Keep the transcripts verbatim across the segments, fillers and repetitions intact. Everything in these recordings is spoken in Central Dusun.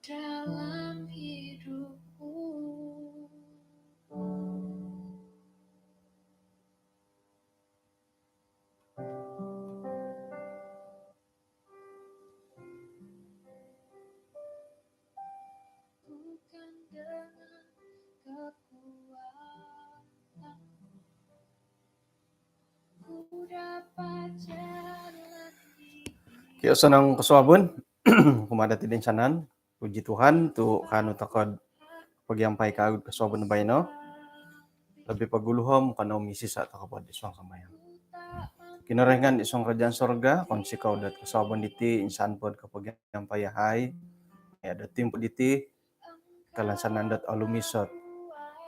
dalam hidupku. Bukan dengan kekuatanku ku dapat jalan hidup. Kio, osonong kosuabon kumaa dati toinsanan. Puji Tuhan, tu kaanu tokou do pogiampai kawagu kosuabon baino. Lobi pogulu om kanou misisaa tokou po id suang sambayang. Kinorohingan id suang kerajaan sorga, kounsikou dot kosuabon diti, insan po do kopogiampai yahai. Iya, dot timpu diti, kalansanan dot olumis ot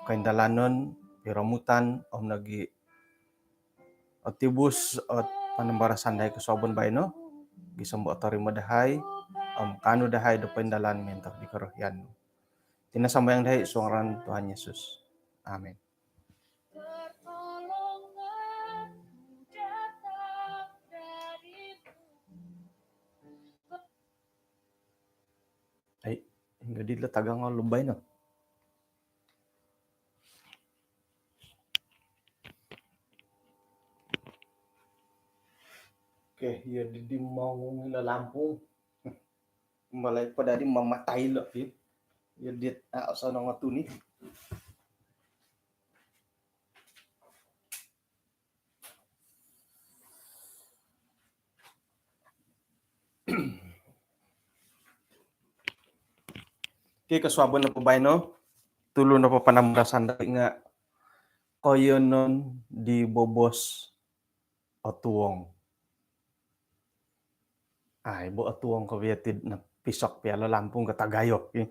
koindalanon, piromutan, om nogi otibus ot panambarasan dahai kosuabon baino, gisom do otorimo dahai, om kaanu dahai do poindalan montok di korohian nu. Iti no sambayang dahai id suang ngaran Tuhan Yesus. Amin. Ai, hinggo di lo tagang o lubai no. Okey, iyo di, di mau ngilo lampung. Malai po dadi mamatai lo, ki. Iyo di, ah, osonong o tuni. Okey, kosuabon nopo baino, tulu nopo panambarasan dati nga koiyonon di bobos otuong. Ai, bo otuong ko bia ti napisok pia lo lampung ko tagayo, ki.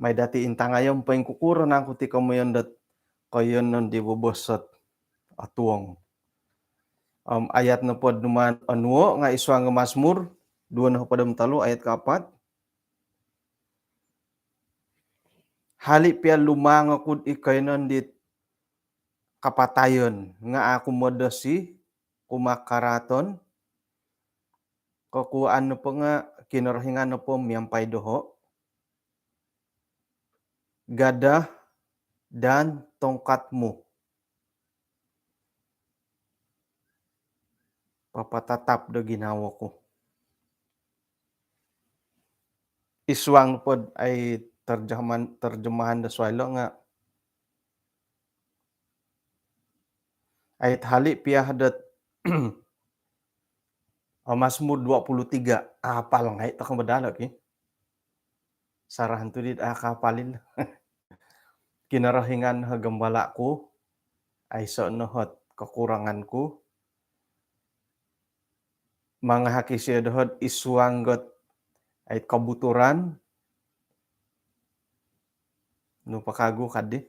Mai dati intangai om poingkukuro nangku ti komoyon dot koiyonon di bobos ot otuong. Om ayat nopo do maan onuo nga id suang Mazmur duo nohopod om tolu ayat kaapat. Hali pia lumangokud i koiyonon dit kapatayon nga au ku modosi kumaa karaaton, kokuaan nopo nga Kinorohingan nopo miampai doho, gadah dan tongkatmu papatatap do ginawo ku. Id suang nopo do ai terjemahan, terjemahan do suai lo nga ai hali pia dot Mazmur dua puluh tiga, apal ngai tokou modalo, ki. Sarahan tu di, ah, kapalin. Kinorohingan o gembala ku, aiso no ot kekurangan ku. Mangahak isio doho id suang dot ai kobuturan, nu po kagu kadi.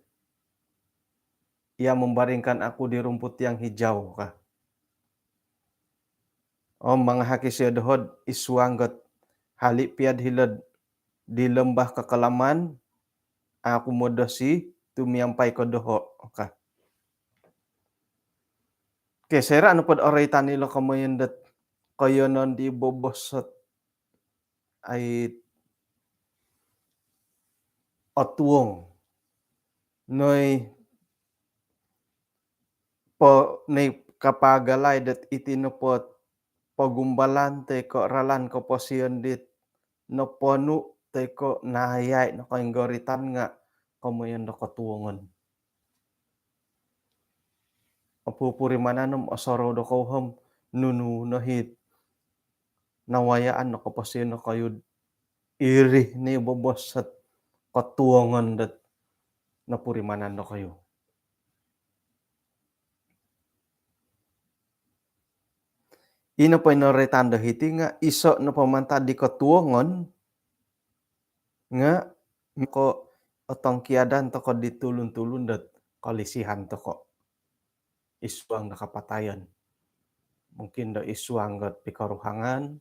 Ia membaringkan aku di rumput yang hijau, ka. Om mangahak isio doho id suang dot hali pia do hilo'd di lembah kekelaman, au ku modosi tu miampai ko doho, ka. Okey, soira nopo do oroitan ilo komoyon dot koiyonon di bobos ot ai otuong. Noi po, noi kapagalai dot iti nopo pogumbalan toi ko ralan koposion dit noponu toi ko naayai no koinggoritan nga komoyon do kotuongon. Opurimanan om osorou dokoyu om nunu no it nawayaan no koposion dokoyu iri ni bobos ot kotuongon dot nopurimanan dokoyu. Ino po i noroitan do hiti nga iso nopo mantad di kotuongon nga ko otongkiadan tokou di tulun-tulun dot kolisihan tokou id suang do kapatayon. Mungkin do id suang dot pikoruhangan,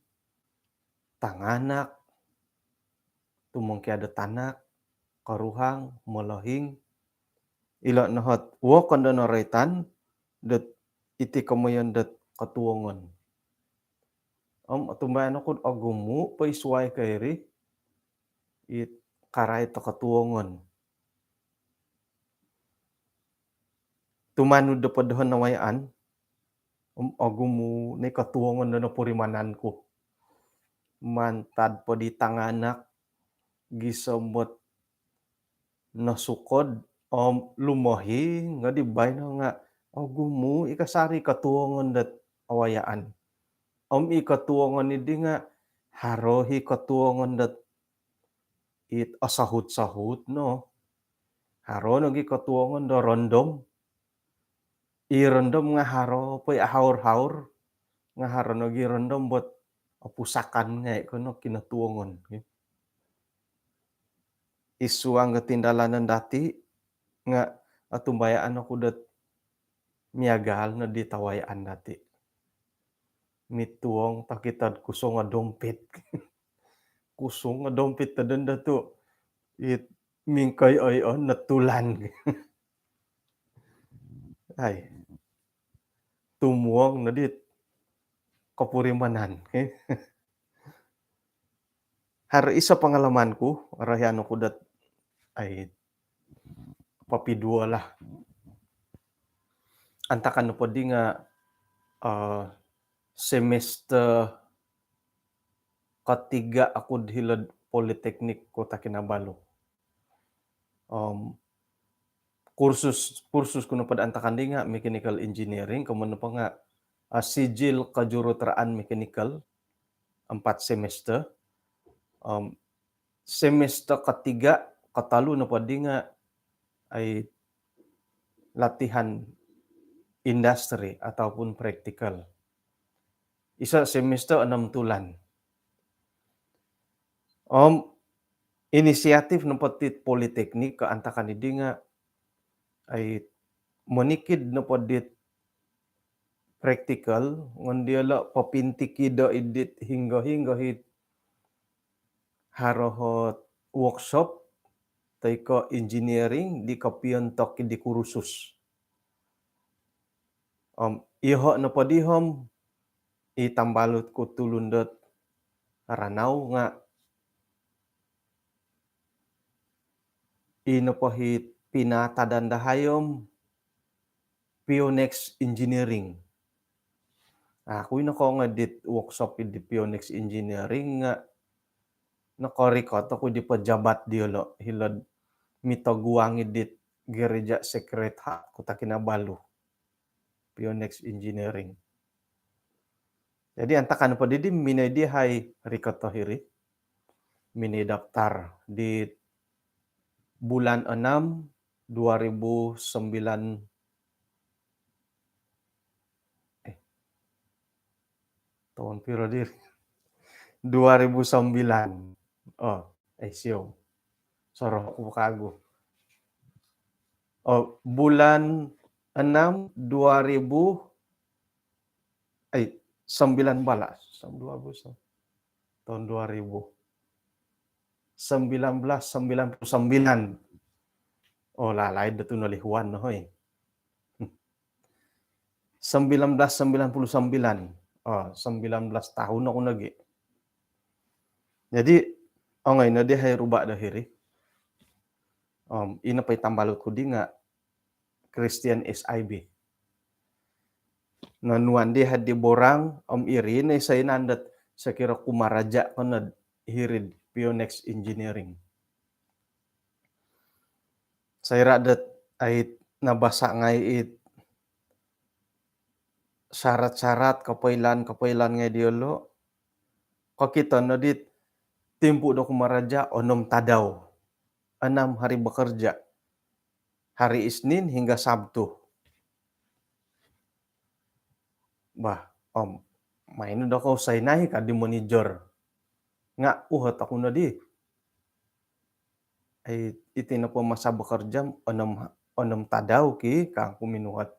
tanganak, tumongkiad do tanak, koruhang, molohing. Ilo no ot wokon do noroitan dot iti komoyon dot kotuongon. Om otumbayaan oku do ogumu po i suai ko iri, it karait o kotuongon. Tumanud do podohon nawayaan, om ogumu' no i kotuongon do nopurimanan ku. Mantad po di tanganak gisom dot nosukod om lumohi nga' di baino nga' ogumu' i kasari kotuongon dot awayaan. Om i kotuongon iddi nga' haro i kotuongon dot it osohut-sohut no. Haro nogi kotuongon do rondom. I rondom nga' haro po i ahaur-haur, nga' haro nogi rondom bot opusakan ngai' ko no kinotuongon. I suang do tindalanon dati' nga' otumbayaan oku dot miagal no di tawayaan dati'. Mituong tokito'd kusung o dompit. Kusung o dompit todon do tu' it mingkoi-oi-on no tulan. Ai. Tumuong no dit kopurimanan. Haro iso pangalaman ku, orohian oku dot ai papiduo lah. Antakan nopo di nga' eh, semester ketiga oku hilo'd Politeknik Kota Kinabalu. Om kursus, kursus ku nopo do antakan di nga' mechanical engineering, komoyon nopo nga' eh, sijil kejuruteraan mechanical, empat semester. Om semester ketiga, kotolu nopo di nga' ai latihan industri ataupun praktikal. Iso semester onom tulan. Om inisiatif nopo dit politeknik ko antakan iddi nga' ai monikid nopo dit praktikal, ngoyon diyolo' popintikido' id dit hinggo-hinggo it haro ot workshop toi ko' engineering di kopiontok id di kursus. Om iyoho' nopo di om i tambalut ku tulun dot Ranau nga' i nopo it pinatadan dahai om Pionex Engineering. Aku i nokoongoi dit workshop id di Pionex Engineering nga' nokorikot oku di pejabat diyolo' hilo'd mitoguang id dit Gereja Sacred Heart Kota Kinabalu. Pionex Engineering. Jadi antakan po didi minoi dahai rikot o hiri. Minoi daftar di bulan enam dua ribu sembilan. Eh. Tahun piro diri? Dua ribu sembilan. Oh, eh, siou. Soroho' ku kagu. Oh, bulan enam dua ribu, eh, sembilan belas. Tahun dua ribu. Sembilan belas sembilan puluh sembilan. Oh, lalai do tu nolihuan no, hoi. Sembilan belas sembilan puluh sembilan. Oh, sembilan belas tahun oku nogi. Jadi, ongoi no dahai ruba' do hiri. Om ino po i tambalut ku di nga' Christian S I B. Nonuan dahai di borang, om iri no i sainan dot sokiro kumaraja' ko nod hiri'd Pionex Engineering. Soira' dot ai nabasa' ngai' it syarat-syarat, kopoilaan-kopoilaan ngai' diyolo', kokito no dit timpu do kumaraja' onom tadau, enam hari bekerja, hari Isnin hingga Sabtu. Bah, om, maino dokou sainai ka di manager. Nga' uhot oku nodi. Ai, iti nopo masa bekerja onom, onom tadau ki, kangku minuhot.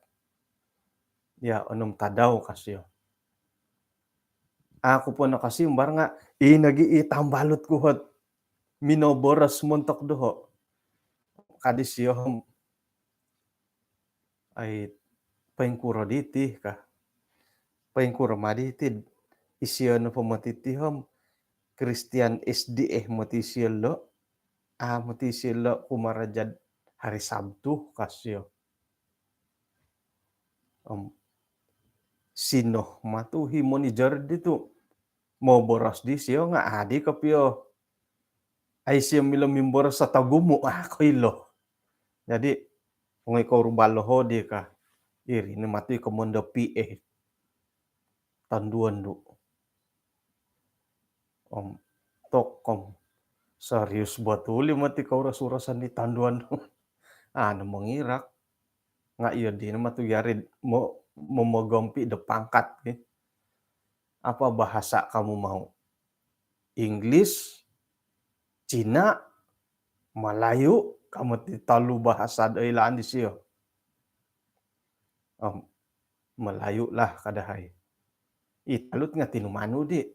Ya, onom tadau ka sio. Aku po nokosimbar nga', i nogi i tambalut ku hot minoboros montok doho'. Ka di sio om, ai, poingkuro diti ka. Poingkuro ma diti, isio nopo moti ti om Christian S D A moti isio lo'. Amu ti silo kumaraja'd hari Sabtu ka sio. Om sino matu hi manager di tu. Moboros di sio nga adi kopio. Ai sio milo mimboros satagumu, ah, koilo. Jadi, ongoi ko rubalo hodi ka. Iri ni matu i komondo P A. Tanduan du. Om tokom. Serius betul i mati kouras-urasan di tanduan. Anu mangirak. Nga iyo di nama tu yarid mo-, momogompi do pangkat, eh. Apa bahasa kamu mau? English, Cina, Malayu, kamu ti tolu bahasa do ilaan di sio. Om, Malayu lah kadahai. I talut nga tinumanu di.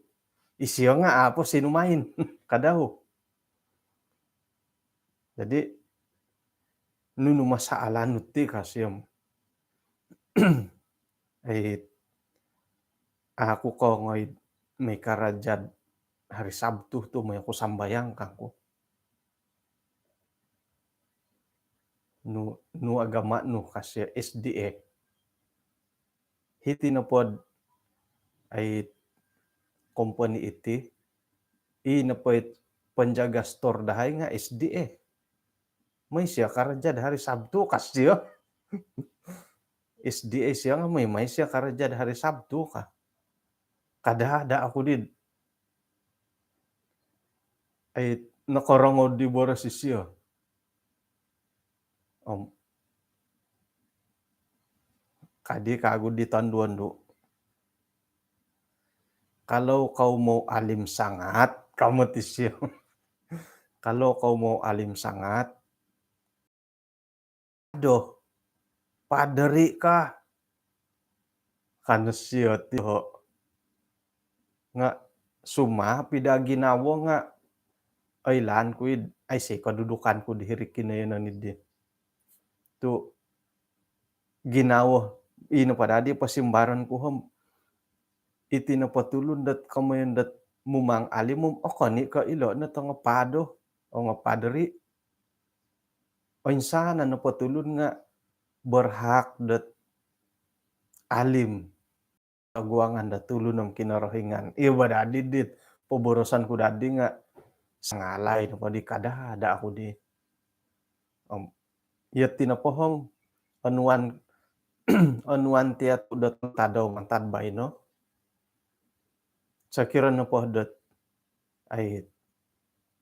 Isio nga apo sinumain. Kadau. Jadi, nunu masalah nu ti ka sio. Ai, aku ko ngoi mai karaja'd hari Sabtu tu mai aku sambayang kangku. Nu, nu agama nu ka sio S D A. Hiti nopod ai kompeni iti, i nopo it penjaga store dahai nga S D A. Mai sio karaja'd hari Sabtu ka sio. S D A sio nga mai, mai sio karaja'd hari Sabtu ka. Kada ada aku di ai nokorongou di boros isio. Om kadi kagu di tanduan du. Kalau kau mau alim sangat, kamu ti sio. Kalau kau mau alim sangat, aduh, paderi kah? Kan sio ti ho. Nga suma pida ginawo nga oilaan ku id, ai sei kedudukan ku di hiri kinoyonon di. Tu ginawo ino pada di pasimbaran ku hom. Iti nopo tulun dot komoyon dot mumang alim om okon i ko ilo no tongo pado, ongo paderi. Oinsanan nopo tulun nga berhak dot alim. Taguangan dot tulun om Kinorohingan. Iyo ba dadi dit poborosan ku dadi nga sangalai nopo di kada ada aku di. Om iyo ti nopo hong onuan, onuan tia tu dot tadau mantad baino. Sokiro nopo dot ai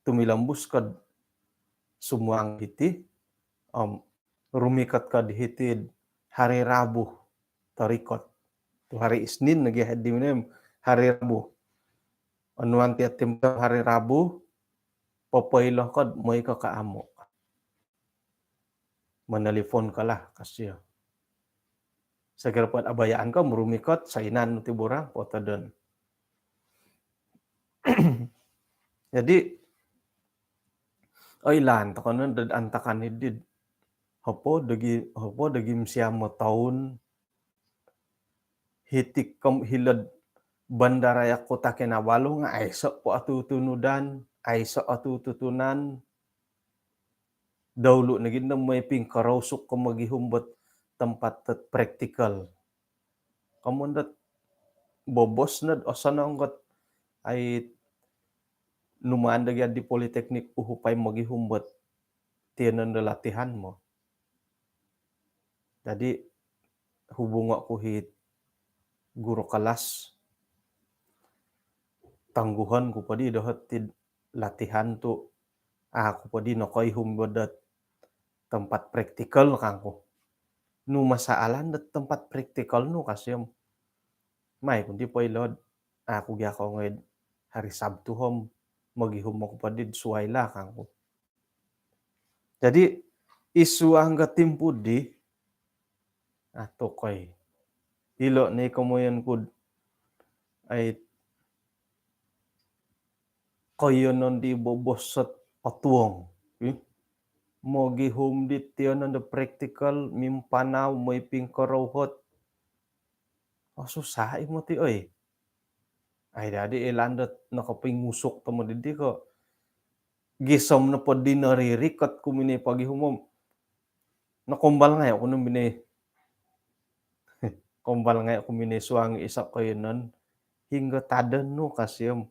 tumilombus kod sumuang hiti, om rumikot kod hiti hari Rabu torikot. Tu hari Isnin lagi di minem hari Rabu. Onuan tia tim hari Rabu, popoilo kod moi ko ka amu. Menelefon ka lah ka sio. Sokiro pod abayaan ko murumikot, sainan ti borang potodon. Jadi oilaan tokou no dot antakan i dit hopod ogi, hopod ogi msiam o toun hiti kom hilod Bandaraya Kota Kinabalu nga aiso po atutunudan, aiso atututunan. Daulu nogi no moi pingkorousuk ko mogihum bot tempat dot praktikal. Komon dot bobos nod osonong got ai numaan dogi di politeknik uhupai mogihum bot tianan do latihan mo. Jadi hubungo ku hit guru kelas, tangguhon ku podi dohot tid latihan tu aku podi nokoihum bodot tempat praktikal kangku. Nu masaalan dot tempat praktikal nu kasiom. Mai kunti poilod aku gia kongoid hari Sabtu hom mogihum oku podi suai lah kangku. Jadi isu angga timpu di atau koi ilo ni komoyon kud ai koyonon di bobosot otuong. Mogihum di tianan do praktikal mimpanau moi pingkorouhot. Oh susah i moti oi. Ai dadi ilandot nokopingusuk tomo didi ko gisom nopo di noririkot ku minoi pogihum om. Nokombal ngai' oku no minoi. Kombal ngai' oku minoi suang iso' koiyonon. Hinggo tadon nu ka sio om.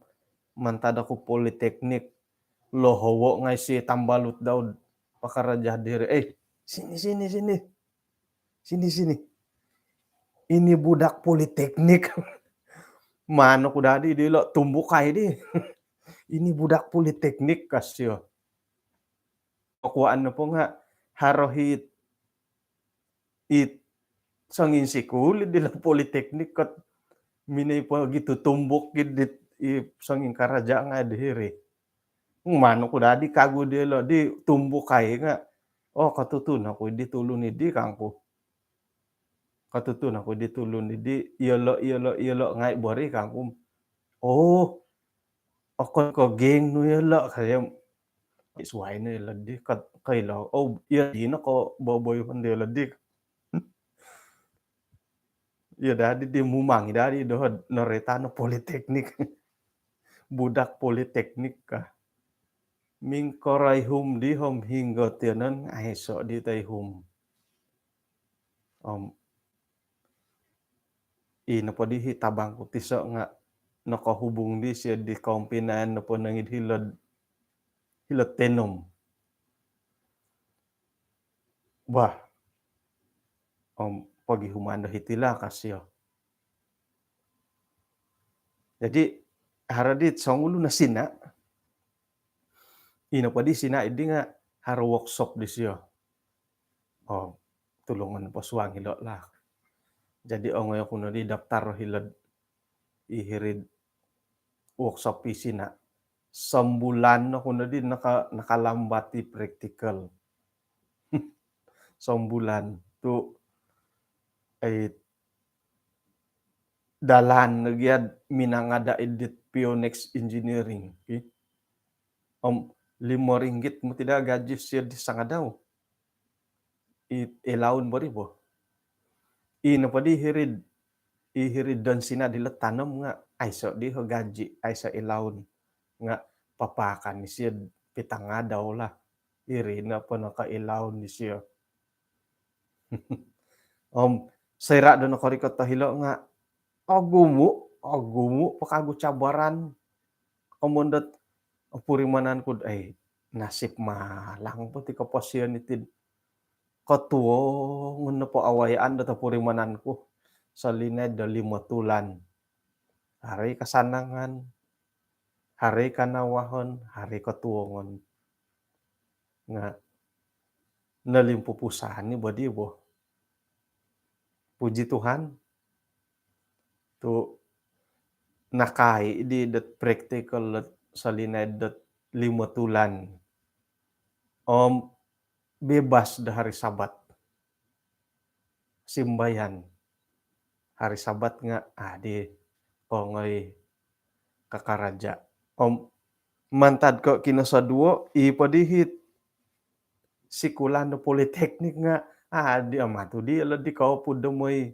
Mantad oku politeknik. Lohowo' ngai' si tambalut dau pakaraja diri. Eh, sini, sini, sini. Sini, sini. Ini budak politeknik. Maan oku dadi dilo' tumbukai di. Ini budak politeknik ka sio. Pokuaan nopo nga' haro hit, it songin sikul dilo' politeknik kot minoi pogitutumbuk gid dit i songin karaja ngai' di hiri. Maan oku dadi kagu dilo' di tumbukai nga'. Oh, kotutun oku di tulun idi kangku. Kotutun oku di tulun idi, iyolo', iyolo', iyolo' ngai' bo ri kangku. Oh, okon ko' geng nu iyolo' ka sio om. Suwai no iyolo' di, ka, koilo. Oh, iyo dino ko' boboyuhon di iyolo' di. Iyo dadi di mumang i dadi doho noroitan no politeknik. Budak politeknik ka. Mingkoroihum di om hinggo tiyonon, aiso' di toihum. Om ii nopo di hi tabang ku tiso' nga' nokohubung di sio di koumpinaian nopo nongid hilo'd, hilo'd Tenom. Bah, om pogihuman do hiti lah ka sio. Jadi, haro di songulun o sina'. Ii nopo di sina' idi nga' haro workshop disio. Oh, tulungon po suang ilo' lah. Jadi, ongoi oku no di daftar hilo'd i hiri'd workshop i sina'. Sombulan oku no di naka-, nakalambat i praktikal. Sombulan tu', eh, dalan nogi ad minangada' idit Pionex Engineering, ki. Om limo ringgit moti daa gaji sio di sangadau. I, ilaun bo ri bo. Ii nopo di hiri'd, i hiri'd don sina' dilo' Tenom nga' aiso' di ho gaji, aiso' ilaun. Nga' papaakan isio pitangadau lah. Iri nopo no ka ilaun disio. Om soira' do nokorikot o hilo' nga' ogumu', ogumu' po kagu cabaran. Komon dot opurimanan ku'd, ai, nasib malang po ti koposion iti'd kotuongon nopo awayaan dot opurimanan ku. Solinaid do limo tulan. Haro i kasanangan, haro i kanawahon, haro i kotuongon. Nga' nolimpupusan i bo di bo. Puji Tuhan. Tu' nakai di dot praktikal dot solinaid dot limo tulan. Om bebas do hari Sabat. Simbayan. Hari Sabat nga' adi ongoi kakaraja. Om mantad ko' kinosoduo, i po di hit sikulan do politeknik nga' adi amatu di ilo' di kopudo moi,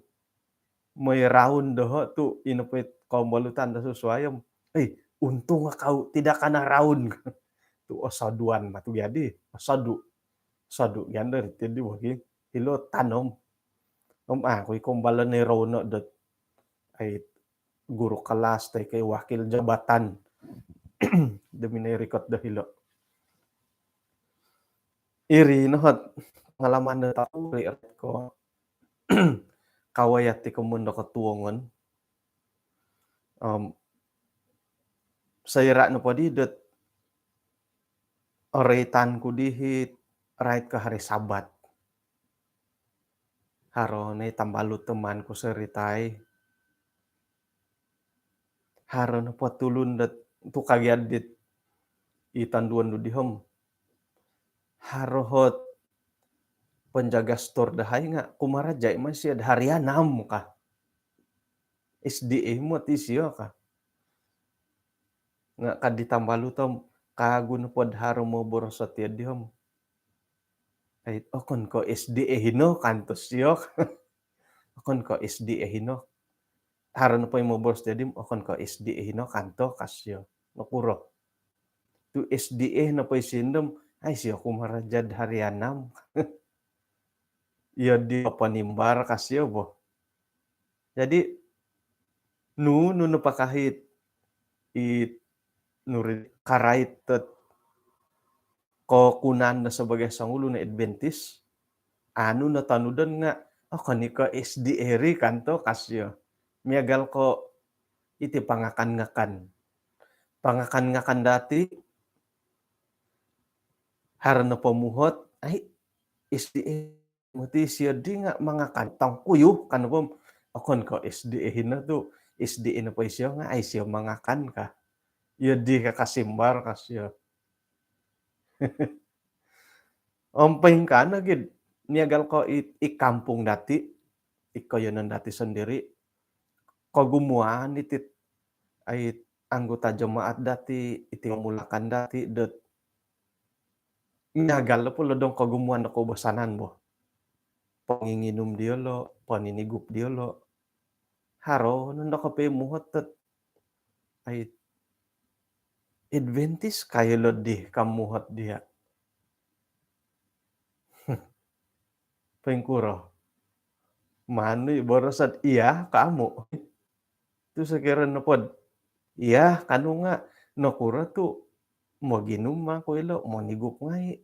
moi raun doho' tu' ino po it kombolutan do susuai om. Eh, untung kau tidak kena raun. Tu' osoduan matu jadi, osodu. Sodu' gian do ri ti di wagi hilo' Tenom. Om aku i kombalon i rono dot ai guru kelas toi ko' wakil jabatan do minoi rikot do hilo'. Iri no hot pengalaman do tau ri ko' kawaya ti komon do kotuongon. Om soira' nopo di dot oroitan ku di hit rait ko' hari Sabat. Haro no i tambalut teman ku soritai. Haro nopo tulun dot tu' kagiad dit i tonduon nu di om. Haro hot penjaga stor dahai nga' kumaraja i mai sio do hari anam ka. S D A moti sio ka. Nga' ka di tambalut om, kagu nopo do haro moboros ot iyo di om. Ai, okon ko' S D A hino kanto sio. Okon ko' S D A hino. Haro nopo i moboros iyo di om, okon ko' S D A hino kanto ka sio. Nokuro? Tu' S D A nopo isio om, ai, isio kumaraja'd hari anam. Iyo di panimbar ka sio bo. Jadi, nunu nopo ka it, it nuri karait dot kokunan do sebagai songulun Adventist, anu no tonudon nga', oh, okon i ko' S D A ri kan to ka sio. Miagal ko' iti pangakan-ngakan. Pangakan-ngakan dati', haro nopo muhot, ai, S D A moti isio di nga' mangakan tongkuyu kan nopo, okon ko' S D A hino tu', S D A nopo isio nga', ai, isio mangakan ka. Iyo di ka kasimbar ka sio. Om poingkaa nogi'd, miagal ko' i, i kampung dati', i koiyonon dati' sondiri', kogumuan iti't, ai, anggota jemaat dati', iti mamulakan dati' dot miagal nopo lo dong kogumuan do koubasanan bo. Ponginginum diyolo', poninigup diyolo'. Haro nondo kopio muhot dot, ai, Adventist ka iyolo' di ka muhot diya'. Poingkuro? Maan i' boroso'd iya ka amu'. Tu' sokiro nopod iya ka nu nga', nokuro tu' moginum maan ku ilo', monigup ngai',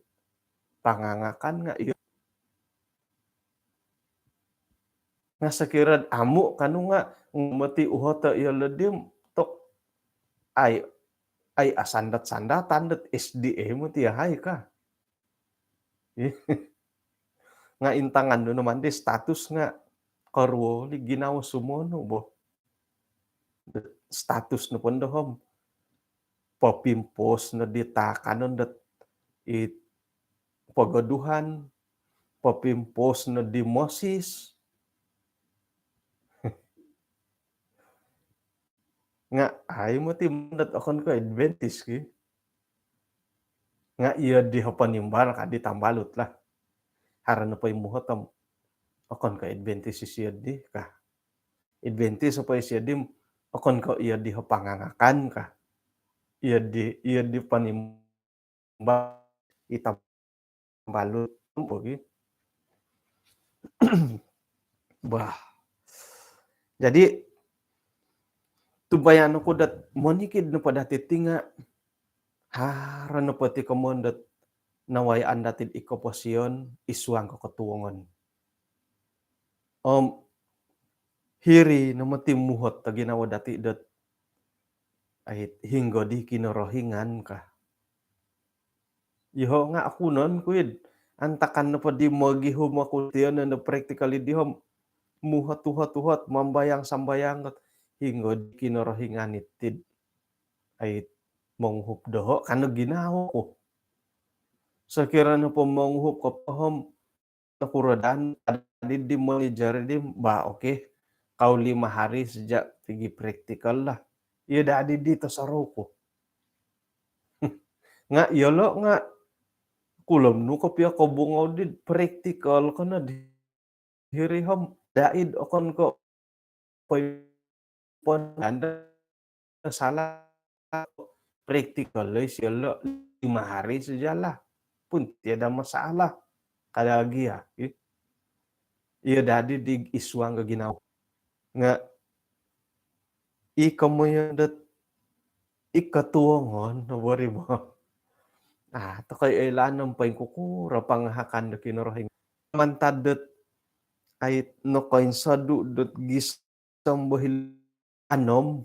pangangakan nga' iyo. Nga' sokiro'd amu' ka nu nga', moti uhoto' iyolo' di om tok, ai, ai, asandat-sandatan dot S D A moti yahai ka. Nga' intangan nu no maan di status nga' koruol i ginawo sumonu bo. Status nopo ndo om, popimpos no di taakanon dot i pogoduhan, popimpos no di mosis. Nga' ai moti maan dot okon ko' Adventist ki. Nga' iyo di ho ponimbar ka di tambalut lah. Haro nopo i muhot om, okon ko' Adventist isio di ka. Adventist nopo isio di om, okon ko' iyo di ho pangangakan ka. Iyo di, iyo di ponimbar i tambalut nopo gi. Bah. Jadi, tumbayaan oku dot monikid nopo dati' ti nga', haro nopo ti komoyon dot nawayaan dati'd i koposion, i suang ko kotuongon. Om hiri no moti muhot do ginawo dati' dot, ai, hinggo di Kinorohingan ka. Iyoho' nga' akunon ku i'd, antakan nopo di mogihum oku tiyonon do praktikal i' di om, muhot-uhot-uhot, mambayang-sambayang dot, hinggo di Kinorohingan iti'd, ai, monguhup doho' ka no ginawo ku. Sokiro nopo monguhup kopio om, nokuro daa dadi di manager di, bah, okey. Kau lima hari saja pigi praktikal lah. Iyo dadi di tosorou ku. Nga' iyolo' nga' kulom nu kopio kobungou di praktikal ko no di hiri om, da'id okon ko' poi pon anda salah, praktikal lo isio lo lima hari sajalah pun tiada masalah. Kada lagi ya, i-, iyo dadi di i suang ko ginawo. Nga' i komoyon dot i kotuongon no bo ri bo. Ah, tokoi oilaan om poingkukuro pangahakan do Kinorohingan. Mantad dot ai nokoinsodu' dot gis- sombohil anom.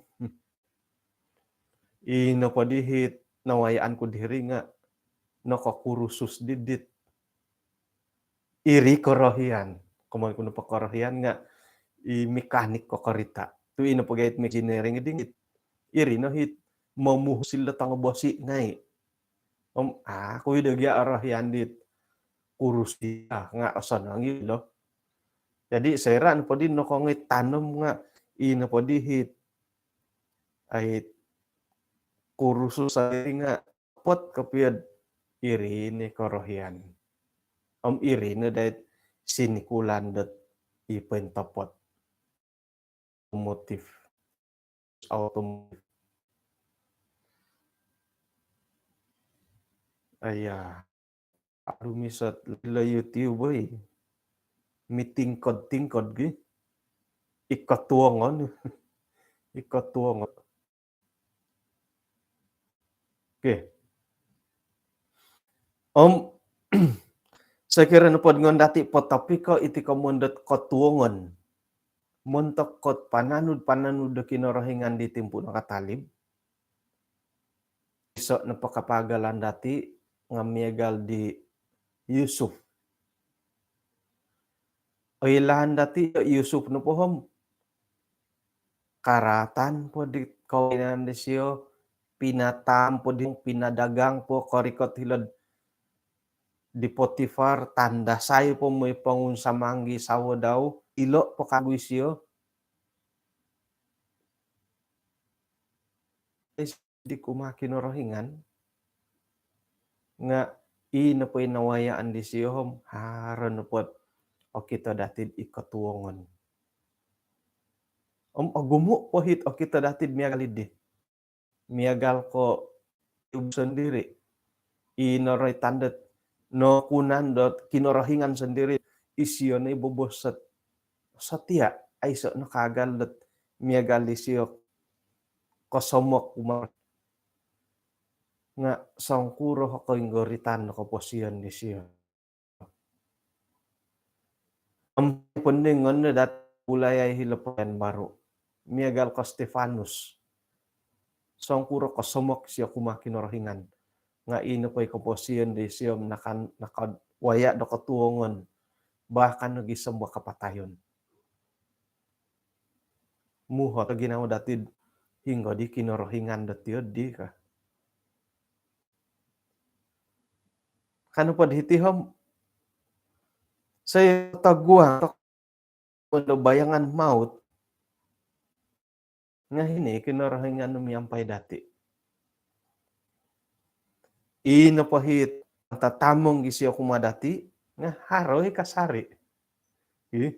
I nopo di hit nawayaan ku diri nga' nokokursus di dit iri korohian. Komoyon ku nopo korohian nga' i mekanik ko korita'. Tu' i nopo gait engineering di ngit. Iri no hit momuhus ilo tongo bosi' ngai'. Om aku i do gia orohian dit kurus dia nga' osonong ilo. Jadi soira' nopo di nokongoi tanom nga' i nopo di hit, ai, kursus ai nga' topot kopio'd iri ni korohian. Om iri no dait sinikulan dot i pointopot. Automotive. Automotive. Aya, aru misot lo YouTube oi. Mitingkod-tingkod gi. Iko tuongon. Iko tuongon. Okey. Om, sokiro nopo ngon dati po topiko iti komon dot kotuongon. Montok kot pananud-pananud do Kinorohingan di timpu nakatalib. Iso nopo kapagalan dati nga miagal di Yusuf. Oilaan dati Yusuf nopo om karatan po di kawinan disio, pinataam po di, pinadagang po korikot hilo'd di Potifar, tandasai po moi pongunsamanggi sawo dau, ilo po kagu isio. Di kumaa Kinorohingan, nga i nopo i nawayaan disio om, haro nopo ot okito dati id kotuongon. Om ogumu po it okito dati miagal di. Miagal ko ibu sendiri. I noroitan dot nokunan dot Kinorohingan sendiri, isio no i bobos ot setia, aiso no kaagal dot miagal disio kosomok kumaa. Nga songkuro o koinggoritan do koposion disio. Om poindingon no dati bulai ai hilo Perjanjian Baru. Miagal ko Stefanus. Songkuro kosomok isio kumaa Kinorohingan. Nga i nopo i koposion disio om nakan, nakawaya do kotuongon. Bahkan nogi sombo kapatayon. Muhot o ginawo dati, hinggo di Kinorohingan dot iyo di ka. Ka nopo di hiti om, saya taguang tok do bayangan maut. Nga hino i Kinorohingan miampai dati. I nopo it tatamong isio kumaa dati, nga haro i kasari. Ih.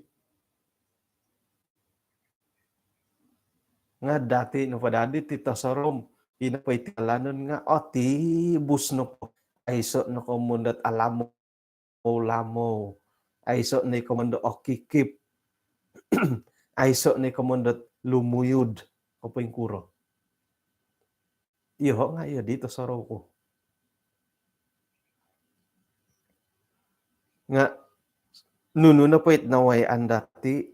Nga dati nopo dadi ti tosorou om, i nopo iti alanon nga otibus nopo. Aiso no komon dot alamou-lamou. Aiso no i komon dot okikip. Aiso no i komon dot lumuyud. Ko poingkuro. Iyo nga iyo di tosorou ku. Nga nunu nopo it nawayaan dati,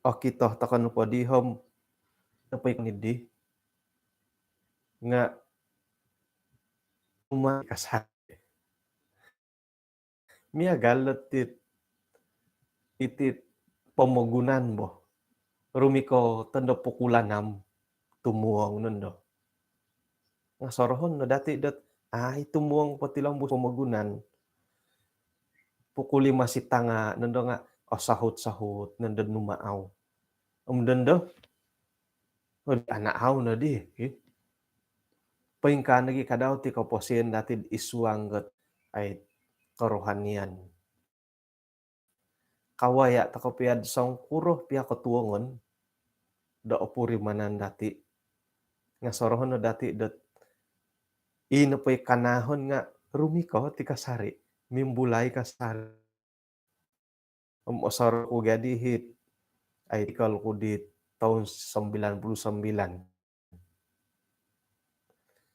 okito tokou nopo di om, nopo i koni di. Nga uma kasari. Miagal dot it, iti pomogunan bo. Rumikot ondo pukul anam tumuong nondo. Nga sorohon no dati dot, ai tumuong potilombus pomogunan. Pukul lima sitanga nondo nga osahut-sahut nondo numaau. Om dondo, oh, di anak au no di, eh. Poingkaa nogi kadau ti koposion dati id suang dot ai kerohanian. Kawaya tokou pia do songkuro pia kotuongon do opurimanan dati. Nga sorohon no dati dot i nopo i kanahon nga rumikot i kasari, mimbulai kasari. Om osorou ku gia di it, ai tikal ku di toun sembilan puluh sembilan.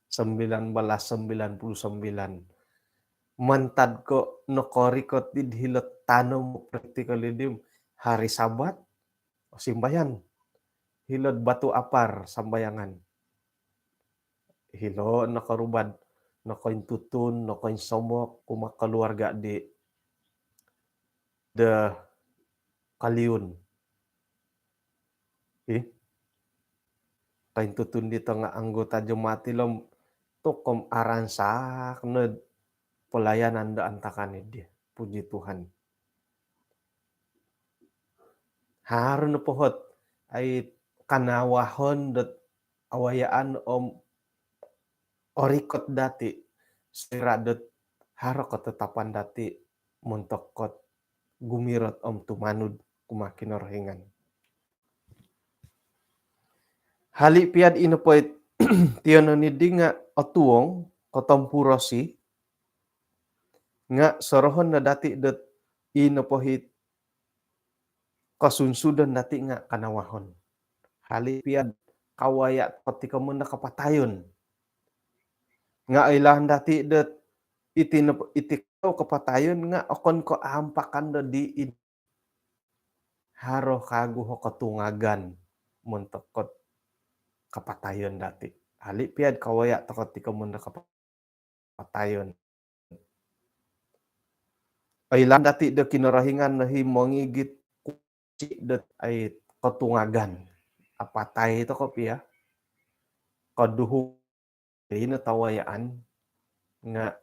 Sembilan belas sembilan puluh sembilan. Mantad ko nokorikot id hilo tanom praktikal idi, hari Sabat, osimbayan. Hilo'd Batu Apar sambayangan. Hilo nokorubad, nokointutun, nokoinsomok kumaa keluarga di, de Kaliun. Ih. Kointutun di tongo anggota jemaat ilo om tokou aransak no pelayanan do antakan idi. Puji Tuhan. Haro nopo ot ai kanawahon dot awayaan om orikot dati, soira dot haro ketetapan dati montok dot gumirot om tumanud kumaa Kinorohingan. Hali pia di nopo it tionon idi nga otuong, kotompurosi, Nga sorohon no dati dot i nopo it kosunsudon dati nga kanawahon. Hali pia kawaya toko ti komoyon do kapatayon. Nga oilaan dati dot iti nopo, iti kapatayon nga okon ko ampakan do di id haro kagu ho kotungagan montok kot kapatayon dati. Hali pia kawaya toko ti komoyon do kapatayon. Oilaan dati do Kinorohingan no i mongigit kunci dot ai kotungagan. Apatai toko pia. Koduhu ino tawayaan nga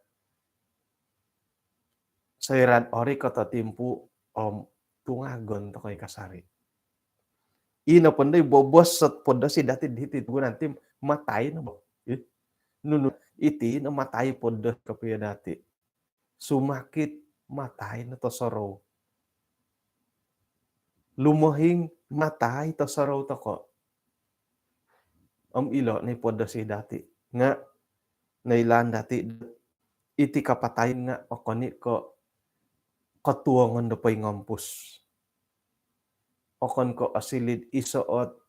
soira orikot o timpu om tungagon toko i kasari. Ino po ndo i bobos sot podosi dati diti tugu nanti matai no bo. Ih, nunu iti no matai podos kopio dati. Sumakit matai no tosorou. Lumohing matai tosorou toko. Om ilo no i podosi dati. Nga noilaan dati iti kapatayon nga okon i ko kotuongon do poingompus. Okon ko osiliu iso ot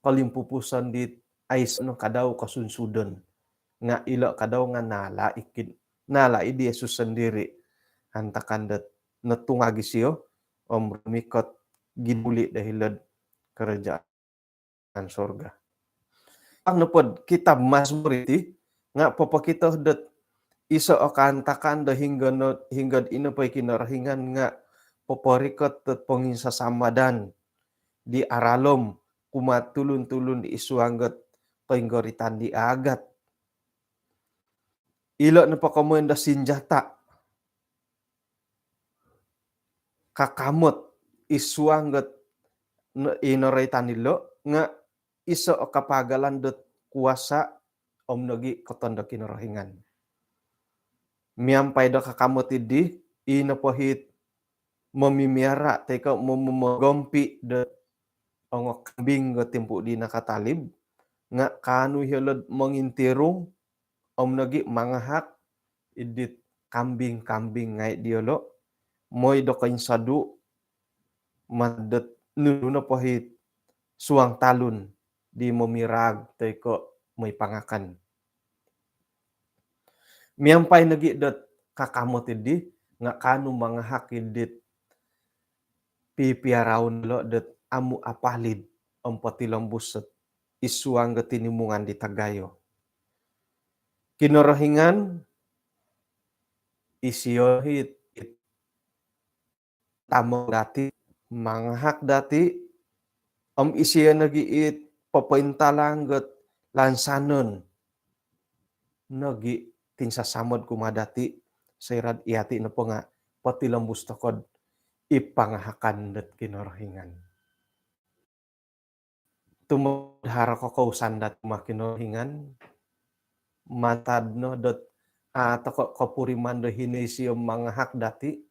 kolimpupuson dit aiso no kadau kosunsudon. Nga ilo kadau nga nala ikid, nala i di Yesus sondiri. Antakan dot notungag isio om rumikot giduli do hilo'd kerajaan sorga. Ang nopod kitab Mazmur iti nga popokito dot iso o kaantakan do hinggo no, hinggo ino po i Kinorohingan nga poporikot dot ponginsasamadan di aralom kumaa tulun-tulun di id suang dot koinggoritan di agat. Ilo nopo komoyon do sinjata kakamot id suang dot no-, i noroitan dilo nga iso o kapagalan dot kuasa om nogi kotondo Kinorohingan. Miampai do kakamot idi, i nopo it momimiara toi ko momomogompi dot ongo kambing do timpu di nakatalib nga kaanu iyolo'd mongintirung om nogi mangahak idit kambing-kambing ngai diolo moi do koinsodu mantad dot nunu nopo it suang talun di momirag toi ko moi pangakan. Miampai nogi dot kakamot idi nga kaanu mangahak idit pipiaraon lo dot amu apalid om potilombus dot id suang do tinimungan di tagayo. Kinorohingan isio it, it tamong dati, mangahak dati, om isio nogi it popointalang dot lansanon nogi tinsasamod kumaa dati, soira'd iyati nopo nga potilombus toko'd i pangahakan dot Kinorohingan. Tumod haro kokousan dati kumaa Kinorohingan, mantad no dot a toko kopuriman do hino isio mangahak dati,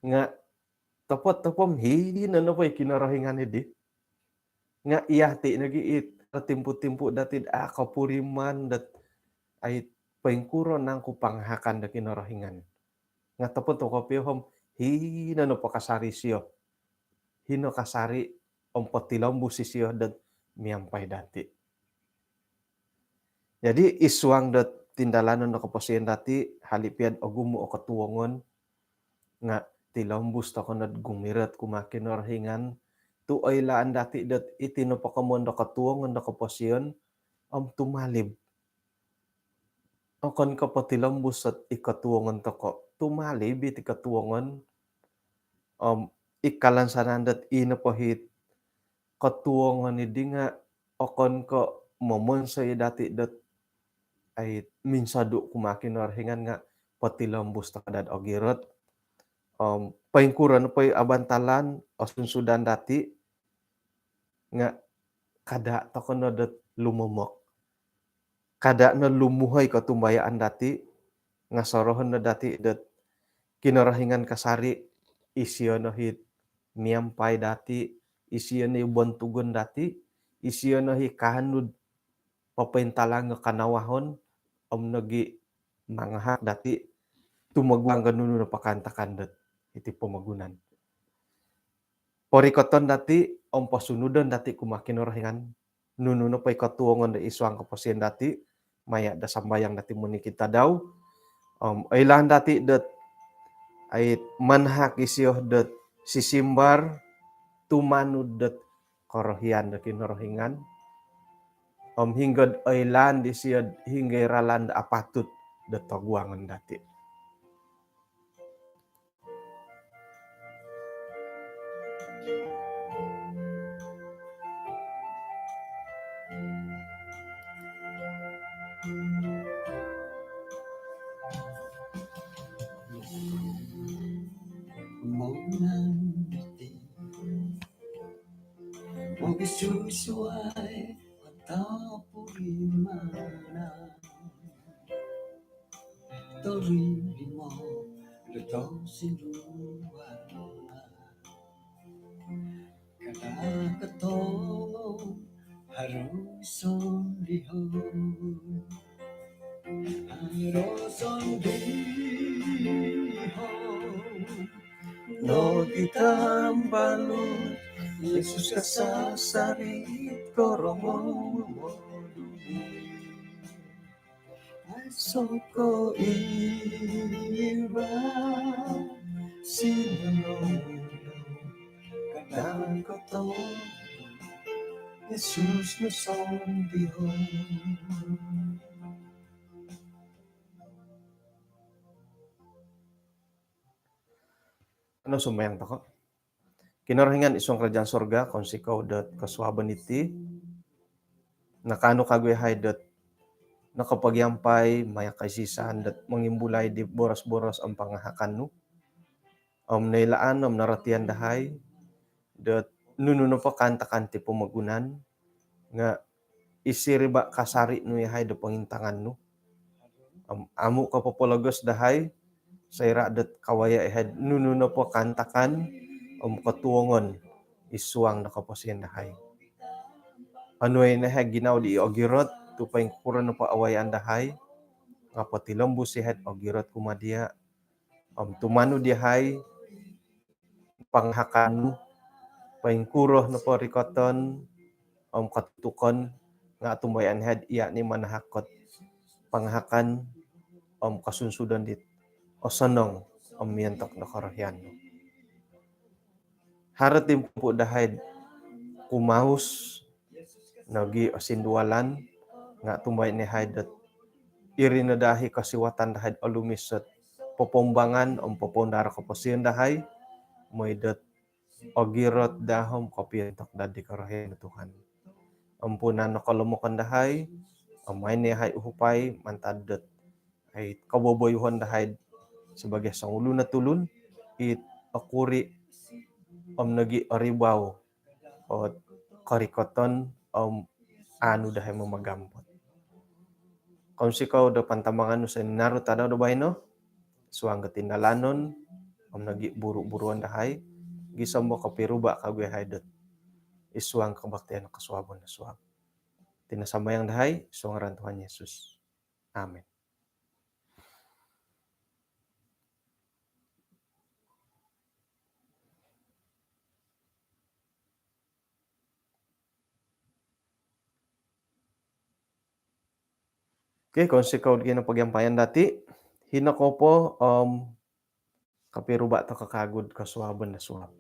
nga topot-topot om hino nopo i Kinorohingan idi. Nga iyati nogi it timpu-timpu dati a kopuriman dot ai poingkuro nangku pangahakan do Kinorohingan. Nga topot-topot kopio om hino nopo kasari isio. Hino kasari om potilombus isio dot miampai dati. Jadi id suang dot tindalanon do koposion dati, hali pia'd ogumu o kotuongon, nga tilombus toko nod gumirot kumaa Kinorohingan, tu oilaan dati dot iti nopo komoyon do kotuongon do koposion om tumalib. Okon ko potilombus dot i kotuongon toko, tumalib iti kotuongon om i kalansanan dot i nopo it kotuongon idi nga okon ko momonsoi dati dot ai minsodu kumaa Kinorohingan nga potilombus toko dot ogirot. Om poingkuro nopo i abantalan osunsudan dati nga kada toko no dot lumomok. Kada no lumuhoi kotumbayaan dati, nga sorohon no dati dot Kinorohingan kasari, isio no it miampai dati, isio no i bontugon dati, isio no i kaanu'd popointalang do kanawahon om nogi mangahak dati tumoguang do nunu nopo kaantakan dot iti pomogunan. Porikoton dati om posunudon dati kumaa Kinorohingan nunu nopo i kotuongon do id suang koposion dati maya do sambayang dati monikid tadau. Om oilaan dati dot ai manahak isio dot sisimbar tumanud dot korohian do Kinorohingan. Om hinggo oilaan disio hinggo ralan do apatut do toguangon dati. Mogisusuai atau purimanan. Torimo do tosinduan. Kada katolong harus sondihon. Harus sondihon. Nogi tambalut Yesus kasasari korongou moduli. Soko iba sinonong kadang koto Yesus no sondihon. Ano sumbayang toko. Kinorohingan id suang kerajaan sorga, kounsikou dot kosuabon iti. Nakaanu kagu yahai dot nokopogiampai maya kaisisan dot mongimbulai di boros-boros om pangahakan nu. Om noilaan om norotian dahai dot nunu nopo kaantakan ti pomogunan nga id siriba kasari nu yahai do pongintangan nu. Om amu ko popologos dahai soira dot kawaya yahai nunu nopo kaantakan om kotuongon id suang do koposion dahai. Onuai no yahai ginawo di ogirot tu poingkuro nopo awayaan dahai nga potilombus yahai ogirot kumaa dia om tumanud yahai pangahakan nu, poingkuro nopo rikoton om kotutukon nga tumbayaan yahai iya ni manahak ot pangahakan om kosunsudon dit osonong om miontok do korohian nu. Haro timpu dahai kumaus nogi osindualan nga tumbayaan yahai dot iri no dahai kosiwatan dahai olumis ot popombangan om popoundar koposion dahai moi dot ogirot daa om kopiontok daa di korohian nu Tuhan. Ampunan no kolomokon dahai om maai no yahai uhupai mantad dot ai koboboyuhon dahai sebagai songulun o tulun it okuri om nogi oribau ot korikoton om anu dahai mamagampot. Kounsikou do pantamangan nu sinaru tadau do baino suang kotindalanon om nogi buru-buruon dahai gisom do kopiruba kagu yahai dot id suang kobaktian kosuabon do suab. Tina sambayang dahai suang ngaran Tuhan Yesus. Amin. Okey, kounsikou do kinopogiampayan dati. Hino kopo om kopiruba toko kagu do kosuabon do suab.